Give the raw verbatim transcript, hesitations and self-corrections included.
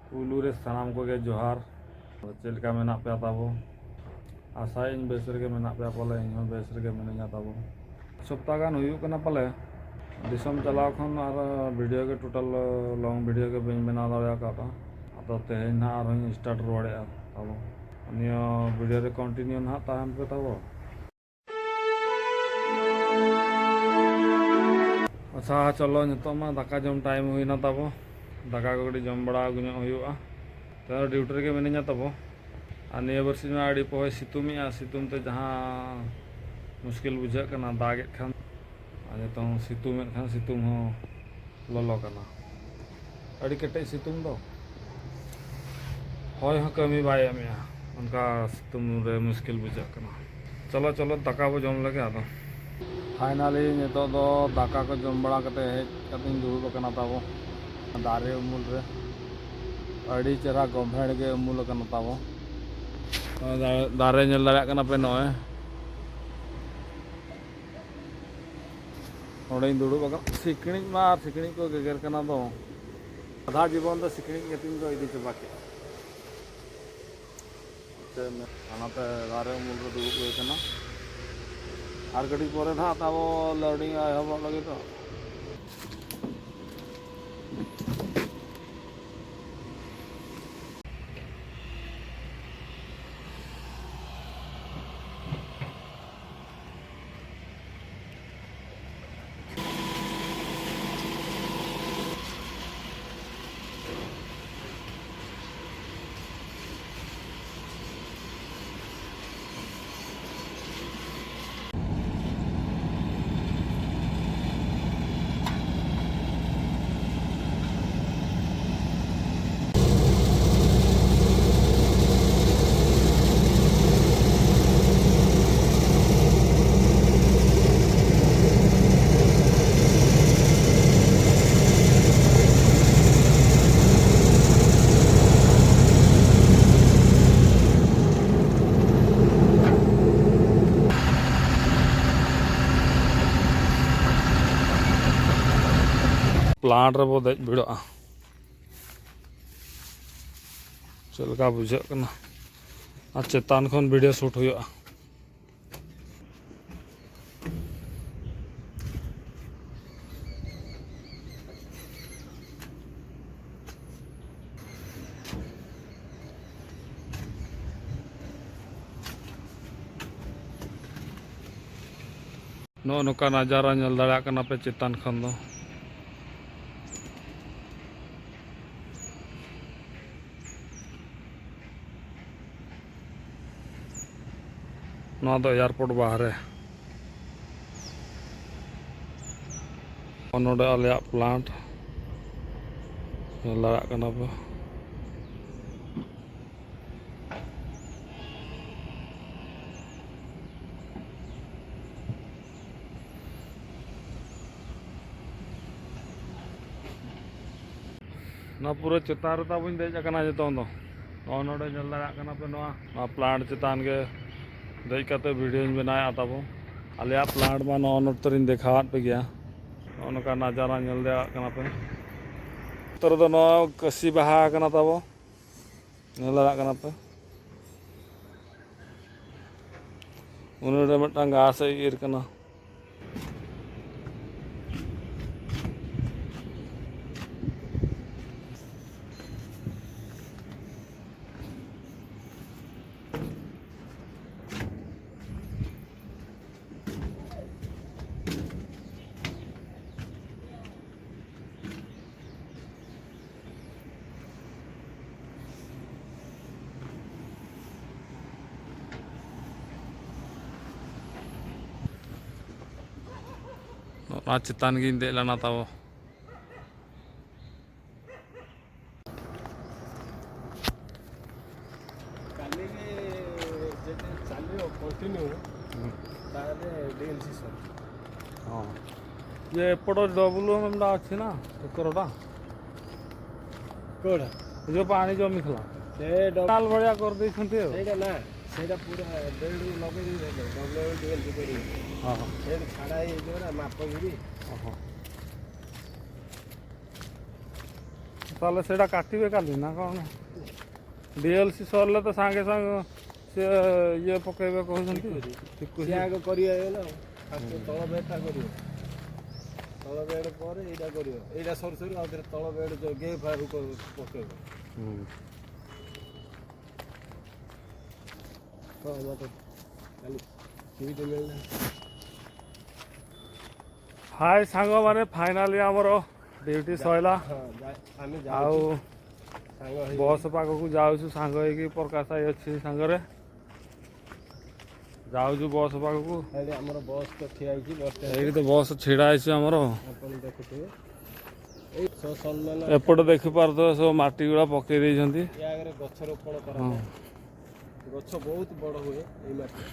ᱯᱩᱭᱞᱩ ᱨᱮ ᱥᱟᱱᱟᱢ ᱠᱚᱜᱮ ᱡᱚᱦᱟᱨ᱾ ᱪᱮᱫ ᱞᱮᱠᱟ ᱢᱮᱱᱟᱜ ᱯᱮᱭᱟ ᱛᱟᱵᱚ? ᱟᱥᱟᱭᱟᱹᱧ ᱵᱮᱥ ᱨᱮᱜᱮ ᱢᱮᱱᱟᱜ ᱯᱮᱭᱟ ᱯᱟᱞᱮ, ᱤᱧ ᱦᱚᱸ ᱵᱮᱥ ᱨᱮᱜᱮ ᱢᱤᱱᱟᱹᱧᱟ ᱛᱟᱵᱚ᱾ ᱥᱚᱯᱛᱟ ᱜᱟᱱ ᱦᱩᱭᱩᱜ ᱠᱟᱱᱟ ᱯᱟᱞᱮ, ᱫᱤᱥᱚᱢ ᱪᱟᱞᱟᱣ ᱠᱷᱚᱱ ᱟᱨ video ᱜᱮ, total long video ᱜᱮ ᱵᱟᱹᱧ ᱵᱮᱱᱟᱣ ᱫᱟᱲᱮ ᱟᱠᱟᱫᱟ᱾ ᱟᱫᱚ ᱛᱮᱦᱮᱧ ᱱᱟᱦᱟᱜ ᱟᱨᱦᱚᱸᱧ start ᱨᱩᱣᱟᱹᱲᱮᱫᱼᱟ ᱛᱟᱵᱚ᱾ ᱱᱤᱭᱟᱹ video ᱨᱮ continue ᱱᱟᱦᱟᱜ ᱛᱟᱦᱮᱱ ᱯᱮ ᱛᱟᱵᱚ᱾ ᱟᱪᱪᱷᱟ, ᱪᱚᱞᱚ, ᱱᱤᱛᱚᱜ ᱢᱟ ᱫᱟᱠᱟ ᱡᱚᱢ time ᱦᱩᱭᱱᱟ ᱛᱟᱵᱚ᱾ ᱫᱟᱠᱟ ᱠᱚ ᱠᱟᱹᱴᱤᱡ ᱡᱚᱢ ᱵᱟᱲᱟ ᱟᱹᱜᱩ ᱧᱚᱜ ᱦᱩᱭᱩᱜᱼᱟ᱾ ᱛᱚ, duty ᱨᱮᱜᱮ ᱢᱤᱱᱟᱹᱧᱟ ᱛᱟᱵᱚ᱾ ᱟᱨ ᱱᱤᱭᱟᱹ ᱵᱟᱨᱥᱤᱧ ᱢᱟ ᱟᱹᱰᱤ ᱯᱚᱦᱚᱭ ᱥᱤᱛᱩᱝᱮᱜᱼᱟ, ᱥᱤᱛᱩᱝ ᱛᱮ ᱡᱟᱦᱟᱸ ᱢᱩᱥᱠᱤᱞ ᱵᱩᱡᱷᱟᱹᱜ ᱠᱟᱱᱟ, ᱫᱟᱜᱮᱫ ᱠᱷᱟᱱ᱾ ᱟᱨ ᱱᱤᱛᱚᱝ ᱥᱤᱛᱩᱝᱮᱫ ᱠᱷᱟᱱ ᱥᱤᱛᱩᱝ ᱦᱚᱸ ᱞᱚᱞᱚ ᱠᱟᱱᱟ᱾ ᱟᱹᱰᱤ ᱠᱮᱴᱮᱡ ᱥᱤᱛᱩᱝ ᱫᱚ᱾ ᱦᱚᱭ ᱦᱚᱸ ᱠᱟᱹᱢᱤ ᱵᱟᱭ ᱮᱢᱮᱜᱼᱟ᱾ ᱚᱱᱠᱟ ᱥᱤᱛᱩᱝ ᱨᱮ ᱢᱩᱥᱠᱤᱞ ᱵᱩᱡᱷᱟᱹᱜ ᱠᱟᱱᱟ᱾ ᱪᱚᱞᱚ, ᱪᱚᱞᱚ, ᱫᱟᱠᱟ ᱵᱚ ᱡᱚᱢ ᱞᱮᱜᱮ ᱟᱫᱚ᱾ Finally, ᱱᱤᱛᱚᱜ ᱫᱚ ᱫᱟᱠᱟ ᱠᱚ ᱡᱚᱢ ᱵᱟᱲᱟ ᱠᱟᱛᱮ ᱦᱮᱡ ᱠᱟᱛᱮᱧ ᱫᱩᱲᱩᱵ ᱟᱠᱟᱱᱟ ᱛᱟᱵᱚ ᱫᱟᱨᱮ ᱩᱢᱩᱞ ᱨᱮ᱾ ᱟᱹᱰᱤ ᱪᱮᱦᱨᱟ ᱜᱚᱢᱦᱮᱲ ᱜᱮ ᱩᱢᱩᱞ ᱟᱠᱟᱱᱟ ᱛᱟᱵᱚ᱾ ᱱᱚᱜᱼᱚᱭ ᱫᱟᱨᱮ, ᱫᱟᱨᱮ ᱧᱮᱞ ᱫᱟᱲᱮᱭᱟᱜ ᱠᱟᱱᱟ ᱯᱮ, ᱱᱚᱜᱼᱚᱭ᱾ ᱱᱚᱰᱮᱧ ᱫᱩᱲᱩᱵ ᱟᱠᱟᱱ᱾ ᱥᱤᱠᱲᱤᱡ ᱢᱟ ᱟᱨ ᱥᱤᱠᱲᱤᱡ ᱠᱚ ᱜᱮᱜᱮᱨ ᱠᱟᱱᱟ ᱫᱚ᱾ ᱟᱫᱷᱟ ᱡᱤᱵᱚᱱ ᱫᱚ ᱥᱤᱠᱲᱤᱡ ᱜᱮᱛᱤᱧ ᱠᱚ ᱤᱫᱤ ᱪᱟᱵᱟ ᱠᱮᱫᱼᱟ᱾ ᱚᱱᱟᱛᱮ ᱫᱟᱨᱮ ᱩᱢᱩᱞ ᱨᱮ ᱫᱩᱲᱩᱵ ᱦᱩᱭ ᱠᱟᱱᱟ᱾ ᱟᱨ ᱠᱟᱹᱴᱤᱡ ᱯᱚᱨᱮ ᱱᱟᱦᱟᱜ ᱛᱟᱵᱚ loading ᱮᱦᱚᱵᱚᱜ ᱞᱟᱹᱜᱤᱫᱚᱜ᱾ Plant ᱨᱮᱵᱚ ᱫᱮᱡ ᱵᱷᱤᱲᱚᱜᱼᱟ᱾ ᱪᱮᱫ ᱞᱮᱠᱟ ᱵᱩᱡᱷᱟᱹᱜ ᱠᱟᱱᱟ᱾ ᱟᱨ ᱪᱮᱛᱟᱱ ᱠᱷᱚᱱ video shoot ᱦᱩᱭᱩᱜᱼᱟ᱾ ᱱᱚᱜᱼᱚ ᱱᱚᱝᱠᱟ ᱱᱟᱡᱟᱨᱟ ᱧᱮᱞ ᱫᱟᱲᱮᱭᱟᱜ ᱠᱟᱱᱟ ᱯᱮ ᱪᱮᱛᱟᱱ ᱠᱷᱚᱱ ᱫᱚ᱾ ᱱᱚᱣᱟ ᱫᱚ airport ᱵᱟᱦᱨᱮ᱾ ᱱᱚᱰᱮ ᱟᱞᱮᱭᱟᱜ plant ᱧᱮᱞ ᱫᱟᱲᱮᱭᱟᱜ ᱠᱟᱱᱟ ᱯᱮ᱾ ᱱᱚᱣᱟ ᱯᱩᱨᱟᱹ ᱪᱮᱛᱟᱱ ᱨᱮ ᱛᱟᱵᱚᱧ ᱫᱮᱡ ᱟᱠᱟᱱᱟ ᱱᱤᱛᱚᱝ ᱫᱚ᱾ ᱱᱚᱜᱼᱚ ᱱᱚᱰᱮ ᱧᱮᱞ ᱫᱟᱲᱮᱭᱟᱜ ᱠᱟᱱᱟ ᱯᱮ, ᱱᱚᱣᱟ, ᱱᱚᱣᱟ plant ᱪᱮᱛᱟᱱ ᱜᱮ ᱫᱮᱡ ᱠᱟᱛᱮ videoᱧ ᱵᱮᱱᱟᱣᱮᱫᱼᱟ ᱛᱟᱵᱚ᱾ ᱟᱞᱮᱭᱟᱜ plant ᱢᱟ ᱱᱚᱜᱼᱚ ᱱᱚᱛᱮ ᱨᱤᱧ ᱫᱮᱠᱷᱟᱣᱟᱫ ᱯᱮ ᱜᱮᱭᱟ᱾ ᱱᱚᱜᱼᱚ ᱱᱚᱝᱠᱟ ᱱᱟᱡᱟᱨᱟ ᱧᱮᱞ ᱫᱟᱲᱮᱭᱟᱜ ᱠᱟᱱᱟ ᱯᱮ᱾ ᱱᱚᱛᱮ ᱨᱮᱫᱚ ᱱᱚᱣᱟ ᱠᱟᱹᱥᱤ ᱵᱟᱦᱟ ᱠᱟᱱᱟ ᱛᱟᱵᱚ᱾ ᱧᱮᱞ ᱫᱟᱲᱮᱭᱟᱜ ᱠᱟᱱᱟ ᱯᱮ, ᱩᱱᱤ ᱨᱮ ᱢᱤᱫᱴᱟᱝ ᱜᱷᱟᱥ ᱮ ᱤᱨ ᱠᱟᱱᱟ᱾ ᱱᱚᱣᱟ ᱪᱮᱛᱟᱱ ᱜᱤᱧ ᱫᱮᱡ ᱞᱮᱱᱟ ᱛᱟᱵᱚ᱾ କାଲି ବି ଯଦି ଚାଲିବ କଣ୍ଟିନ୍ୟୁ, ହୁଁ। ତାହେଲେ ଡିଏଲ୍ ସି ସରିଯିବ। ହଁ। ଇଏ ଏପଟ ଡବଲ ଏମ୍ ଟା ଅଛି ନା, ଏକରଟା। କୋଉଟା? ଏ ଯୋଉ ପାଣି ଜମିଥିଲା। ସେ ଡ- ଲାଲ ଭଳିଆ କରିଦେଇଛନ୍ତି ଆଉ। ସେଇଟା ନା, ସେଇଟା ପୁରା ବେଡ୍ ଲଗେଇ ଦେଇଥିଲେ, ଡବଲ ଏମ୍ ଡିଏଲ୍ ସି କରିକି। ହଁ, ହଁ। ସେଇଟା ଛାଡ଼ା ହେଇଯିବ ନା, ମାପ ଗିରି। ଓହୋ। ତାହେଲେ ସେଇଟା କାଟିବେ କାଲି ନା କ'ଣ? ଡିଏଲସି ସରିଲେ ତ ସାଙ୍ଗେ ସାଙ୍ଗେ ସେ ଇଏ ପକେଇବେ କହୁଛନ୍ତି। ଠିକ୍ ଅଛି। ସିଏ ଆଗ କରିବେ ନା, ଫାଷ୍ଟ ତଳ ବେଡ଼ଟା କରିବ, ତଳ ବେଡ଼ ପରେ ଏଇଟା କରିବ, ଏଇଟା ସରୁ ସରୁ ଆଉ ଥରେ ତଳ ବେଡ଼ ଯେଉଁ ଗେ ଫାୟାର ପକେଇବ। ହୁଁ। ହଁ, ମୋତେ କାଲି ସିଟ୍ ମିଳିଲା। ହାଏ ସାଙ୍ଗମାନେ, ଫାଇନାଲି ଆମର ଡ୍ୟୁଟି ସରିଲା। ହଁ, ଯା- ଆମେ ଆଉ ଯାଉଛୁ ସାଙ୍ଗ ହେଇ। ବସ୍ ପାଖକୁ ଯାଉଛୁ, ସାଙ୍ଗ ହେଇକି ପ୍ରକାଶ ଭାଇ ଅଛି ସାଙ୍ଗରେ। ଯାଉଛୁ ବସ୍ ପାଖକୁ। ଏଇଠି ଆମର ବସ୍ ତ ଠିଆ ହେଇଛି, ବସ୍ ଷ୍ଟାଣ୍ଡ। ଏଇଠି ତ ବସ୍ ଛିଡ଼ା ହେଇଛି ଆମର। ଆପଣ ଦେଖୁଥିବେ, ଏଇ ସସମ୍ମାନ ଏପଟେ ଦେଖିପାରୁଥିବେ, ସବୁ ମାଟି ଗୁଡ଼ା ପକେଇ ଦେଇଛନ୍ତି। ଏ ଆଗରେ ଗଛ ରୋପଣ ହଁ। କରାଯାଏ। ଗଛ ବହୁତ ବଡ଼ ହୁଏ ଏଇ ମାଟି।